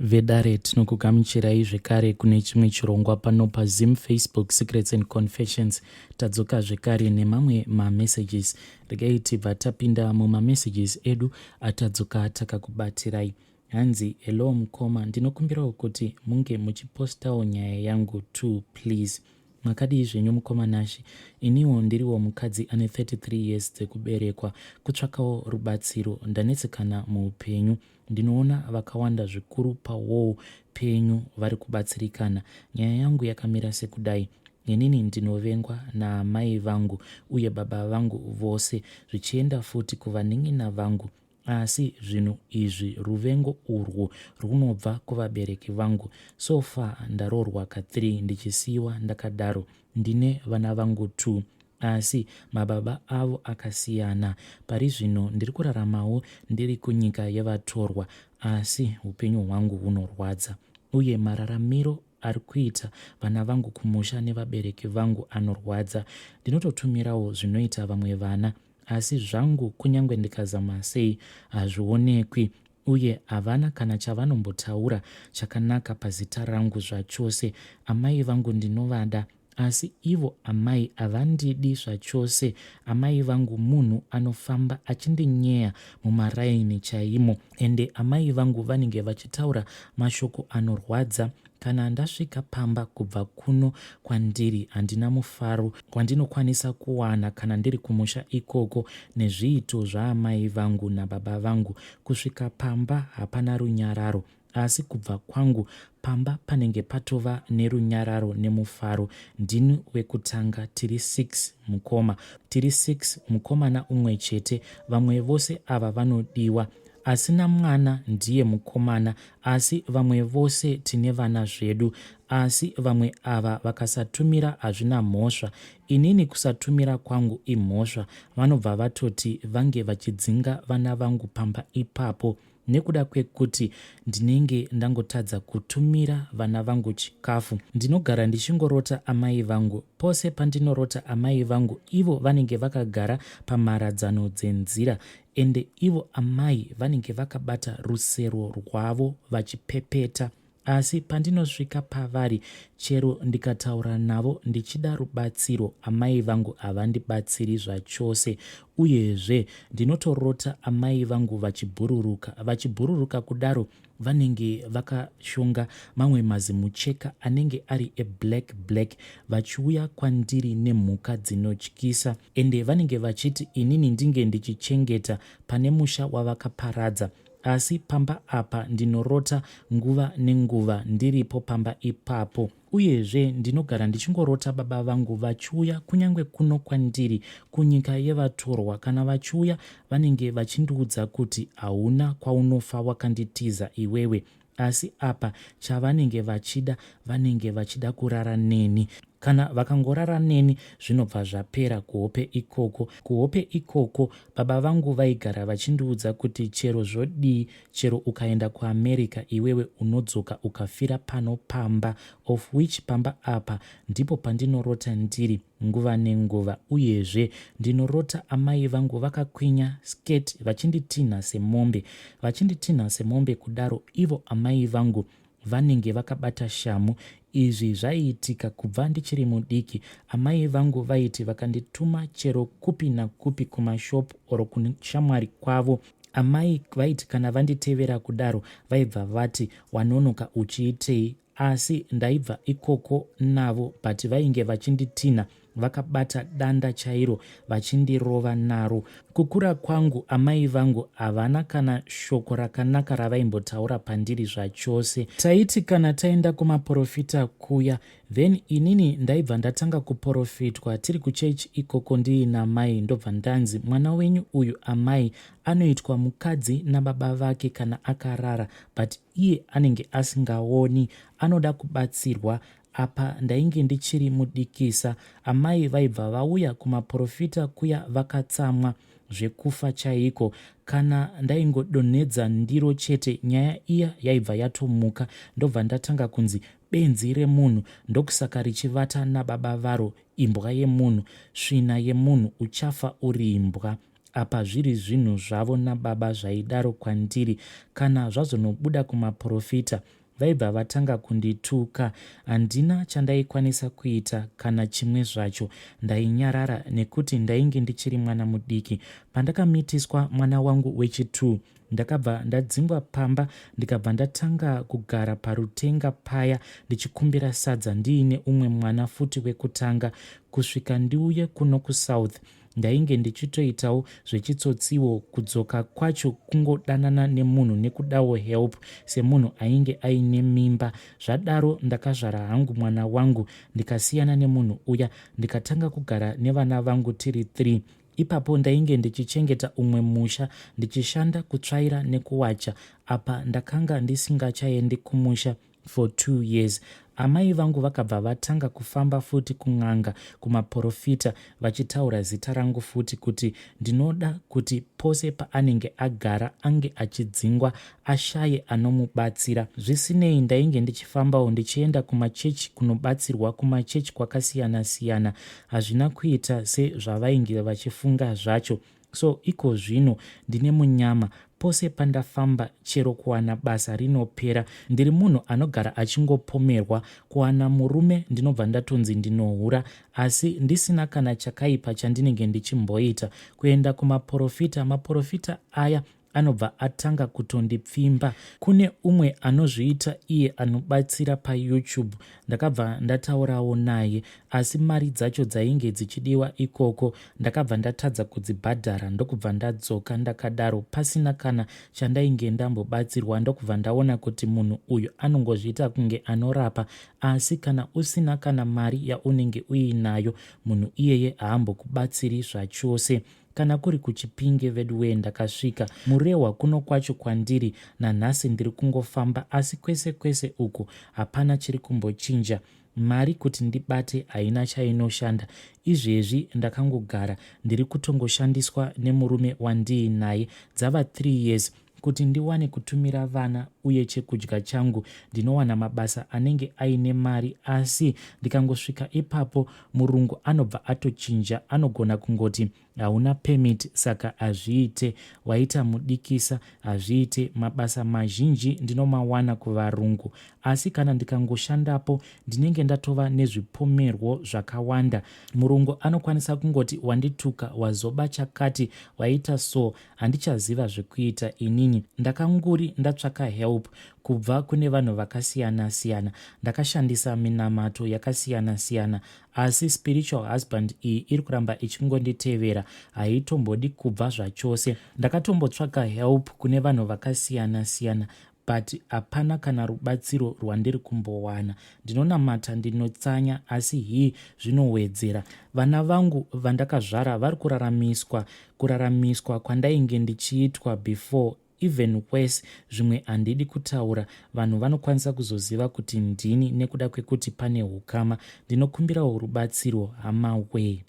Vedare tinokugamuchirai zvekare kune chimwe chirongwa pano paZim Facebook Secrets and Confessions. Tadzoka zvekare nemamwe mamessages. Regai tibva tapinda mumamessages edu atadzoka takakubatirai. Hanzi hello mukoma ndinokumbirawo kuti munge muchipostawo nyaya yangu too please. Makadii zvenyu mukoma Nashy iniwo ndiriwo mukadzi ane 33 years dzekuberekwa kutsvakawo rubatsiro ndanetsekana muupenyu ndinoona vakawanda zvikuru pawall penyu vari kubatsirikana nyaya yangu yakamira sekudai inini ndinovengwa naamai vangu uye baba vangu vose zvichienda futi kuvanin'ina vangu Asi zvinhu izvi ruvengo urwu rwunobva kuvabereki vangu. So far ndaroorwa ka three ndichisiiwa ndakadaro. Ndine vana vangu two asi mababa avo akasiyana. Parizvino ndiri kuraramawo ndiri kunyika yevatorwa asi hupenyu hwangu hunorwadza uye mararamiro ari kuita vana vangu kumusha nevabereki vangu anorwadza. Ndinototumirawo zvinoita vamwe vana Asi zvangu kunyange ndikazama sei hazvionekwi uye havana kana chavanombotaura chakanaka pazita rangu zvachose. Amai vangu ndinovada asi ivo amai havandidi zvachose. Amai vangu munhu anofamba achendinyeya mumaraini chaimo ende amai vangu vanenge vachitaura mashoko anorwadza Kana ndasvika pamba kubva kuno kwandiri handina mufaro wandinokwanisa kuwana kana ndiri kumusha ikoko nezviito zvaamai vangu nababa vangu. Kusvika pamba hapana runyararo asi kubva kwangu pamba panenge patova nerunyararo nemufaro. Ndini wekutanga tiri six mukoma. Tiri six mukomana umwe chete vamwe vose ava vanodiwa. Asina mwana ndiye mukomana asi vamwe vose tine vana zvedu asi vamwe ava vakasatumira hazvina mhosva inini kusatumira kwangu imhosva vanobva vatoti vange vachidzinga vana vangu pamba ipapo nekuda kwekuti ndinenge ndangotadza kutumira vana vangu chikafu ndinogara ndichingorota amai vangu pose pandinorota amai vangu ivo vanenge vakagara pamharadzano dzenzira Ende ivo amai vanenge vakabata rusero rwavo vachipepeta asi pandinosvika pavari chero ndikataura navo ndichida rubatsiro amai vangu havandibatsiri zvachose uyezve ndinotorota amai vangu vachibhururuka vachibhururuka kudaro vanenge vakashonga mamwe mazimucheka anenge ari eblack black vachiuya kwandiri nemhuka dzinotyisa ende vanenge vachiti inini ndinge ndichichengeta pane musha wavakaparadza asi pamba apa ndinorota nguva nenguva ndiripo pamba ipapo Uyezve ndinogara ndichingorota baba vangu vachiuya kunyange kuno kwandiri kunyika yevatorwa. Kana vachiuya vanenge vachindiudza kuti hauna kwaunofa wakanditiza iwewe. Asi apa chavanenge vachida vanenge vachida kurara neni. Kana vakangorara neni zvinobva zvapera kuhope ikoko. Kuhope ikoko baba vangu vaigara vachindiudza kuti chero zvodii Chero ukaenda kuAmerica iwewe unodzoka ukafira pano pamba of which pamba apa ndipo pandinorota ndiri nguva nenguva uyezve ndinorota amai vangu vakakwinya skirt vachinditinha semombe vachinditinha semombe kudaro ivo amai vangu vanenge vakabata shamhu izvi zvaiitika kubva ndichiri mudiki amai vangu vaiti vakandituma chero kupi nakupi kumashop or kushamwari kwavo Amai vaiti kana vanditevera kudaro vaibva vati wanonoka uchiitei asi ndaibva ikoko navo but vainge vachinditinha vakabata danda chairo vachindirova naro. Kukura kwangu amai vangu havana kana shoko rakanaka ravaimbotaura pandiri zvachose. Taiti kana taenda kumaporofita kuya Then inini ndaibva ndatanga kuporofitwa tiri kuchurch ikoko ndiina mai ndobva ndanzi mwana wenyu uyu amai anoitwa mukadzi nababa vake kana akarara but iye anenge asingaoni anoda kubatsirwa apa ndainge ndichiri mudikisa amai vaibva vauya kumaporofita kuya vakatsamwa zvekufa chaiko kana ndaingodonhedza ndiro chete nyaya iya yaibva yatomuka ndobva ndatanga kunzi Benzi remunhu ndokusaka richivata nababa varo imbwa yemunhu svina yemunhu uchafa urimbwa. Apa zviri zvinhu zvavo nababa zvaidaro kwandiri. Kana zvazonobuda kumaporofita vaibva vatanga kundituka. Handina chandaikwanisa kuita kana chimwe zvacho. Ndainyarara nekuti ndainge ndichiri mwana mudiki. Pandakamitiswa mwana wangu wechi-two ndakabva ndadzingwa pamba ndikabva ndatanga kugara parutenga paya ndichikumbira sadza ndiine umwe mwana futi wekutanga kusvika ndiuye kuno kuSouth. Ndainge ndichitoitawo zvechitsotsiwo kudzoka kwacho kungodanana nemunhu nekudawo help semunhu ainge aine mimba. Zvadaro ndakazvara hangu mwana wangu ndikasiyana nemunhu uya ndikatanga kugara nevana vangu tiri 3. Ipapo ndainge ndichichengeta umwe musha ndichishanda kutsvaira nekuwacha apa ndakanga ndisingachaendi kumusha for 2 years. Amai vangu vakabva vatanga kufamba futi kun'anga kumaporofita vachitaura zita rangu futi kuti ndinoda kuti pose paanenge agara ange achidzingwa ashaye anomubatsira. Zvisinei ndainge ndichifambawo ndichienda kumachechi kunobatsirwa kumachechi kwakasiyana siyana. Hazvina kuita sezvavainge vachifunga zvacho. So ikozvino ndine munyama pose pandafamba chero kuwana basa rinopera. Ndiri munhu anogara achingopomerwa kuwana murume ndinobva ndatonzi ndinohura asi ndisina kana chakaipa chandinenge ndichimboita. Kuenda kumaporofita, maporofita aya anobva atanga kutondipfimba. Kune umwe anozviita iye anobatsira paYouTube ndakabva ndataurawo naye asi mari dzacho dzainge dzichidiwa ikoko ndakabva ndatadza kudzibhadhara ndokubva ndadzoka ndakadaro pasina kana chandainge ndambobatsirwa ndokubva ndaona kuti munhu uyu anongozviita kunge anorapa asi kana usina kana mari yaunenge uinayo munhu iyeye haambokubatsiri zvachose. Kana kuri kuChipinge veduwee ndakasvika Murehwa kuno kwacho kwandiri nanhasi ndiri kungofamba asi kwese kwese uku hapana chiri kumbochinja. Mari kuti ndibate haina chainoshanda izvezvi ndakangogara ndiri kutongoshandiswa nemurume wandiinaye dzava 3 years Kuti ndiwane kutumira vana uye chekudya changu ndinowana mabasa anenge aine mari asi ndikangosvika ipapo murungu anobva atochinja anogona kungoti hauna permit saka hazviite waita mudikisa hazviite mabasa mazhinji ndinomawana kuvarungu asi kana ndikangoshandapo ndinenge ndatova nezvipomerwo zvakawanda murungu anokwanisa kungoti wandituka wazoba chakati waita so Handichaziva zvekuita inini ndakanguri ndatsvaka help kubva kune vanhu vakasiyana siyana ndakashandisa minamato yakasiyana siyana asi spiritual husband iyi iri kuramba ichingonditevera haitombodi kubva zvachose ndakatombotsvaka help kune vanhu vakasiyana siyana but hapana kana rubatsiro rwandiri kumbowana. Ndinonamata ndinotsanya asi hii zvinowedzera. Vana vangu vandakazvara vari kuraramiswa kuraramiswa kwandainge ndichiitwa before even worse zvimwe handidi kutaura vanhu vanokwanisa kuzoziva kuti ndini nekuda kwekuti pane hukama. Ndinokumbirawo rubatsiro hama wee.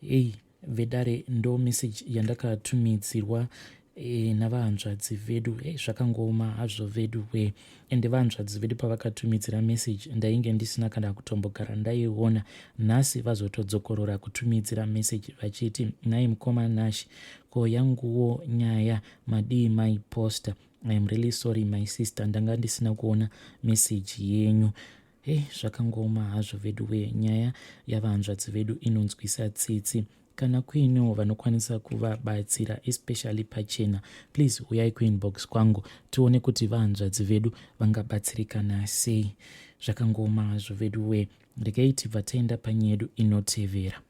Hey vedare ndo message yandakatumidzirwa e, navahanzvadzi vedu hey, zvakangooma hazvo vedu we ende vahanzvadzi vedu pavakatumidzira message ndainge ndisina kana kutombogara ndaiona nhasi vazotodzokorora kutumidzira message vachiti nhai mukoma Nash ko yanguwo nyaya madii maiposta I am really sorry my sister ndanga ndisina kuona message yenyu Hey zvakangooma hazvo veduwee nyaya yavahanzvadzi vedu inonzwisa tsitsi. Kana kuinewo vanokwanisa kuvabatsira especially pachena please huyai kuinbox kwangu tione kuti vahanzvadzi vedu vangabatsirikana sei. Zvakangooma hazvo veduwee. Regai tibva taenda panyedu inotevera.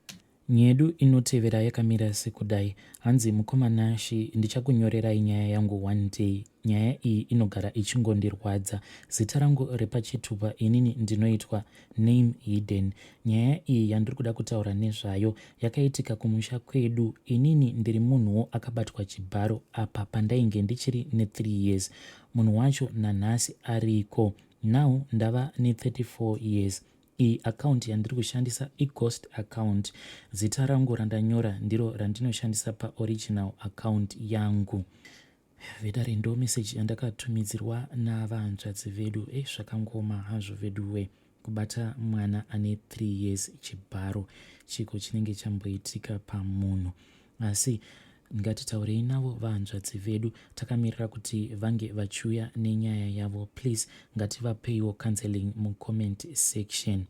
Nyedu inotevera yakamira sekudai. Hanzi mukoma Nashy ndichakunyorerai nyaya yangu one day. Nyaya iyi inogara ichingondirwadza. Zita rangu repachitupa inini ndinoitwa Name Hidden. Nyaya iyi yandiri kuda kutaura nezvayo yakaitika kumusha kwedu. Inini ndiri munhuwo akabatwa chibharo apa pandainge ndichiri ne 3 years. Munhu wacho nanhasi ariko. Now ndava ne 34 years. Iyi account yandiri kushandisa ighost account. Zita rangu randanyora ndiro randinoshandisa paoriginal account yangu. Vedare ndo message yandakatumidzirwa navahanzvadzi vedu. Ei zvakangooma hazvo veduwe kubata mwana ane 3 years chibharo chiko chinenge chamboitika pamunhu asi. Ngatitaurei navo vahanzvadzi vedu takamirira kuti vange vachiuya nenyaya yavo. Please ngativapeiwo counseling mucomment section.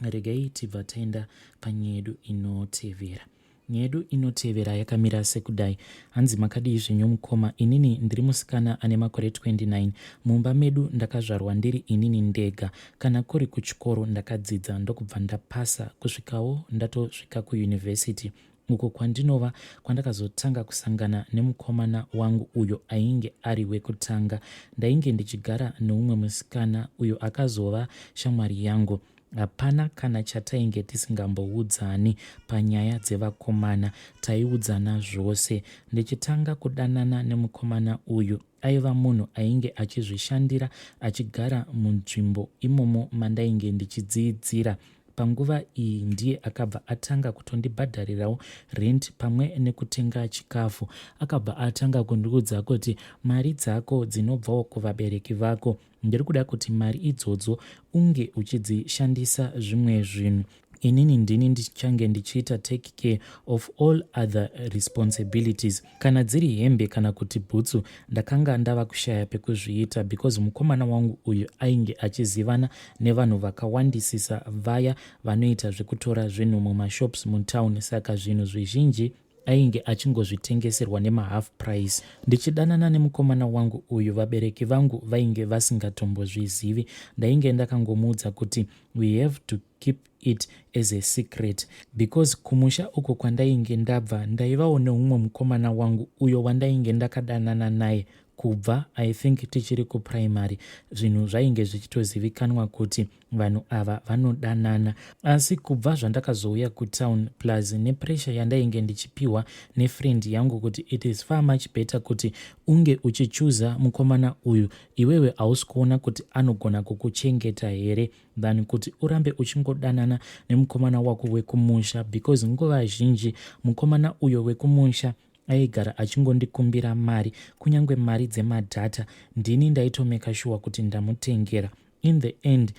Regai tibva taenda panyaya yedu inotevera. Nyaya yedu inotevera yakamira sekudai. Hanzi makadii zvenyu mukoma, inini ndiri musikana ane makore 29. Mumba medu ndakazvarwa ndiri inini ndega. Kana kuri kuchikoro ndakadzidza ndokubva ndapasa kusvikawo ndatosvika kuuniversity uko kwandinova kwandakazotanga kusangana nemukomana wangu uyo ainge ari wekutanga. Ndainge ndichigara neumwe musikana uyo akazova shamwari yangu. Hapana kana chatainge tisingamboudzani panyaya dzevakomana, taiudzana zvose. Ndichitanga kudanana nemukomana uyu aiva munhu ainge achizvishandira achigara munzvimbo imomo mandainge ndichidziidzira. Panguva iyi ndiye akabva atanga kutondibhadharirawo rent pamwe nekutenga chikafu. Akabva atanga kundiudza kuti mari dzako dzinobvawo kuvabereki vako Ndiri kuda kuti mari idzodzo unge uchidzishandisa zvimwe zvinhu. Inini ndini ndichange ndichiita take care of all other responsibilities. Kana dziri hembe kana kuti bhutsu ndakanga ndava kushaya pekuzviita because mukomana wangu uyu ainge achizivana nevanhu vakawandisisa vaya vanoita zvekutora zvinhu mumashops mutown saka zvinhu zvizhinji Ainge achingozvitengeserwa nemahalf price. Ndichidanana nemukomana wangu uyu vabereki vangu vainge vasingatombozvizivi. Ndainge ndakangomuudza kuti we have to keep it as a secret because kumusha uko kwandainge ndabva ndaivawo neumwe mukomana wangu uyo wandainge ndakadanana naye kubva I think tichiri kuprimary. Zvinhu zvainge zvichitozivikanwa kuti vanhu ava vanodanana asi kubva zvandakazouya kutown plus nepressure yandainge ndichipiwa nefriend yangu kuti it is far much better kuti unge uchichuza mukomana uyu iwewe hausi kuona kuti anogona kukuchengeta here than kuti urambe uchingodanana nemukomana wako wekumusha because nguva zhinji mukomana uyo wekumusha Aigara achingondikumbira mari kunyange mari dzemadata ndini ndaitomeka shuwa kuti ndamutengera. In the end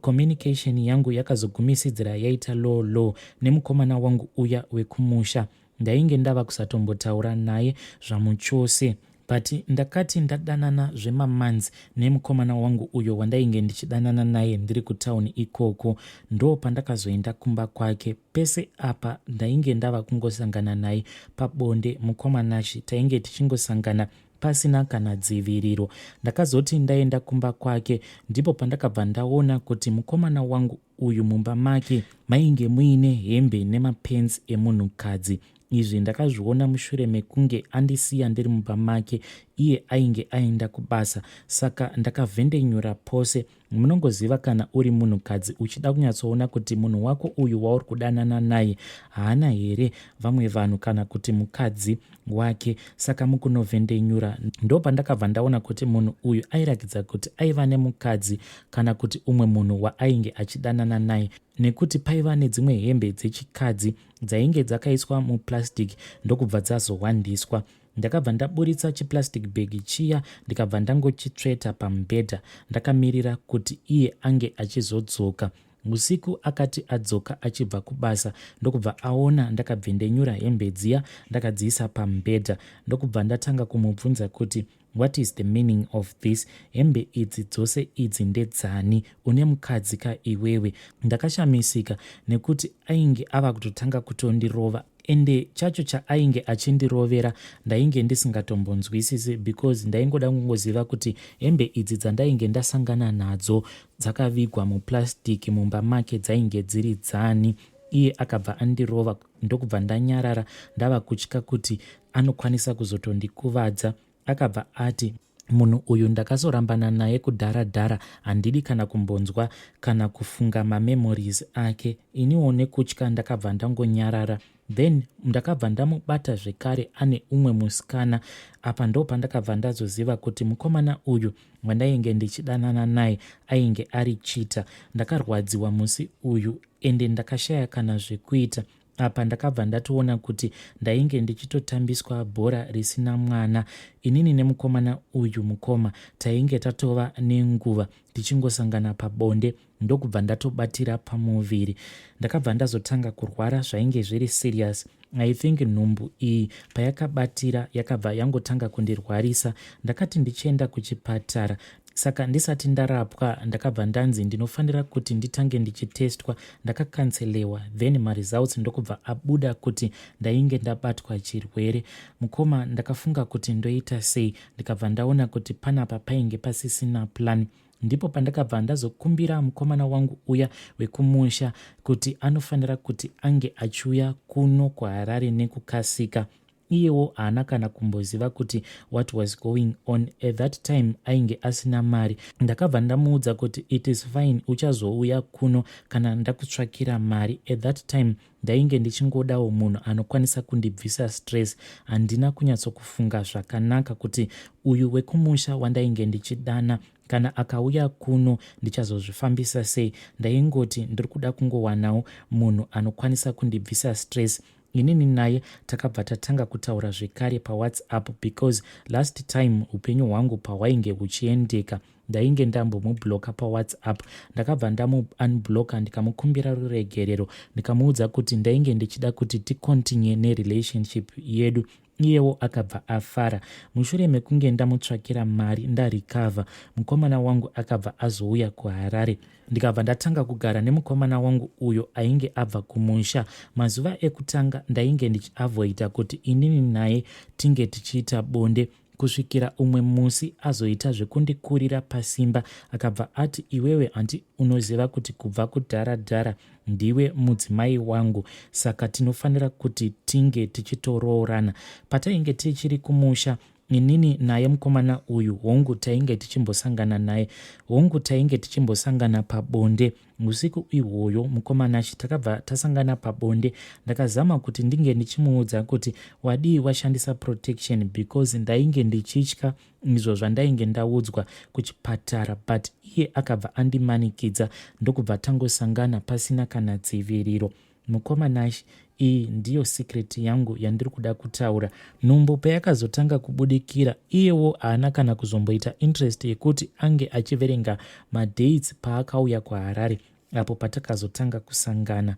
communication yangu yakazogumisidzira yaita low low nemukomana wangu uya wekumusha. Ndainge ndava kusatombotaura naye zvamuchose but ndakati ndadanana zvemamonths nemukomana wangu uyo wandainge ndichidanana naye ndiri kutown ikoko ndopandakazoenda kumba kwake Pese apa ndainge ndava kungosangana naye pabonde mukoma Nashy tainge tichingosangana pasina kana dziviriro. Ndakazoti ndaenda kumba kwake ndipo pandakabva ndaona kuti mukomana wangu uyu mumba make mainge muine hembe nemapants emunhukadzi. Izvi ndakazviona mushure mekunge andisiya ndiri mumba make iye ainge aenda kubasa saka ndakavhendenyura pose Munongoziva kana uri munhukadzi uchida kunyatsoona kuti munhu wako uyu wauri kudanana naye haana here vamwe vanhu kana kuti mukadzi wake. Saka mukunovhendenyura ndopandakabva ndaona kuti munhu uyu airakidza kuti aiva nemukadzi kana kuti umwe munhu waainge achidanana naye nekuti paiva nedzimwe hembe dzechikadzi dzainge dzakaiswa muplastic ndokubva dzazohwandiswa. Ndakabva ndaburitsa chiplastic bag chiya ndikabva ndangochitsveta pamubhedha ndakamirira kuti iye ange achizodzoka. Usiku akati adzoka achibva kubasa ndokubva aona ndakabvendenyura hembe dziya ndakadziisa pamubhedha ndokubva ndatanga kumubvunza kuti what is the meaning of this hembe idzi dzose idzi ndedzani une mukadzi ka iwewe ndakashamisika nekuti ainge ava kutotanga kutondirova Ende chacho chaainge achindirovera ndainge ndisingatombonzwisisi because ndaingoda kungoziva kuti hembe idzi dzandainge ndasangana nadzo dzakavigwa muplastic mumba make dzainge dziri dzani. Iye akabva andirova ndokubva ndanyarara ndava kutya kuti anokwanisa kuzotondikuvadza. Akabva ati munhu uyu ndakazorambana naye kudhara dhara handidi kana kumbonzwa kana kufunga mamemories ake. Iniwo nekutya ndakabva ndangonyarara then ndakabva ndamubata zvekare ane umwe musikana. Apa ndopandakabva ndazoziva kuti mukomana uyu wandainge ndichidanana naye ainge ari cheater. Ndakarwadziwa musi uyu ende ndakashaya kana zvekuita. Apa ndakabva ndatoona kuti ndainge ndichitotambiswa bhora risina mwana. Inini nemukomana uyu mukoma tainge tatova nenguva tichingosangana pabonde ndokubva ndatobatira pamuviri. Ndakabva ndazotanga kurwara zvainge zviri serious. I think nhumbu iyi payakabatira yakabva yangotanga kundirwarisa. Ndakati ndichienda kuchipatara saka ndisati ndarapwa ndakabva ndanzi ndinofanira kuti nditange ndichitestwa. Ndakakanselewa then maresults ndokubva abuda kuti ndainge ndabatwa chirwere. Mukoma, ndakafunga kuti ndoita sei, ndikabva ndaona kuti panapa painge pasisina plan. Ndipo pandakabva ndazokumbira mukomana wangu uya wekumusha kuti anofanira kuti ange achiuya kuno kuHarare nekukasika. Iyewo haana kana kumboziva kuti what was going on. At that time ainge asina mari. Ndakabva ndamuudza kuti it is fine, uchazouya kuno kana ndakutsvakira mari. At that time ndainge ndichingodawo munhu anokwanisa kundibvisa stress. Handina kunyatsokufunga zvakanaka kuti uyu wekumusha wandainge ndichidana kana akauya kuno ndichazozvifambisa sei. Ndaingoti ndiri kuda kungowanawo munhu anokwanisa kundibvisa stress. Inini naye takabva tatanga kutaura zvekare paWhatsApp because last time upenyu hwangu pahwainge huchiendeka ndainge ndambomubloka paWhatsApp. Ndakabva ndamuunblocka, ndikamukumbira ruregerero, ndikamuudza kuti ndainge ndichida kuti ticontinue nerelationship yedu. Iyewo akabva afara. Mushure mekunge ndamutsvakira mari ndarecover, mukomana wangu akabva azouya kuHarare, ndikabva ndatanga kugara nemukomana wangu uyo ainge abva kumusha. Mazuva ekutanga ndainge ndichiavoida kuti inini naye tinge tichiita bonde, kusvikira umwe musi azoita zvekundikurira pasimba. Akabva ati, "Iwewe handi unoziva kuti kubva kudhara dhara ndiwe mudzimai wangu, saka tinofanira kuti tinge tichitoroorana." Patainge tichiri kumusha inini naye mukomana uyu, hongu tainge tichimbosangana naye, hongu tainge tichimbosangana pabonde. Usiku ihwoyo mukomanachi takabva tasangana pabonde. Ndakazama kuti ndinge ndichimuudza kuti wadii washandisa protection because ndainge ndichitya izvo zvandainge ndaudzwa kuchipatara, but iye akabva andimanikidza, ndokubva tangosangana pasina kana dziviriro. Mukomanashi, iyi ndiyo secret yangu yandiri kuda kutaura. Nhumbu payakazotanga kubudikira, iyewo haana kana kuzomboita interest yekuti ange achiverenga madates paakauya kuHarare apo patakazotanga kusangana.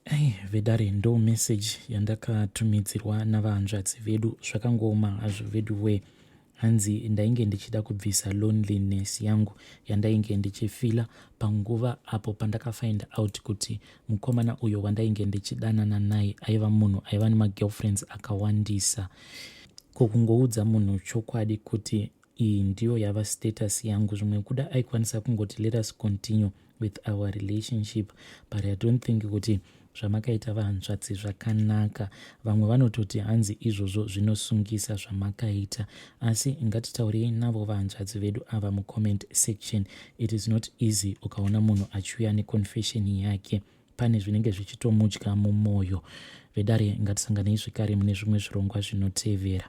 Ai vedare, ndo message yandakatumidzirwa navahanzvadzi vedu. Zvakangooma hazvo vedu we. Hanzi ndainge ndichida kubvisa loneliness yangu yandainge ndichifeela panguva apo pandakafind out kuti mukomana uyo wandainge ndichidanana naye aiva munhu aiva nemagirlfriends akawandisa. Ko kungoudza munhu chokwadi kuti iyi ndiyo yava status yangu, zvimwe kuda aikwanisa kungoti let us continue with our relationship, but I don't think kuti zvamakaita vahanzvadzi zvakanaka. Vamwe vanototi hanzi izvozvo zvinosungisa zvamakaita, asi ngatitaurei navo vahanzvadzi vedu ava mucomment section. It is not easy ukaona munhu achiuya neconfession yake, pane zvinenge zvichitomudya mumwoyo. Vedare, ngatisanganei zvekare mune zvimwe zvirongwa zvinotevera.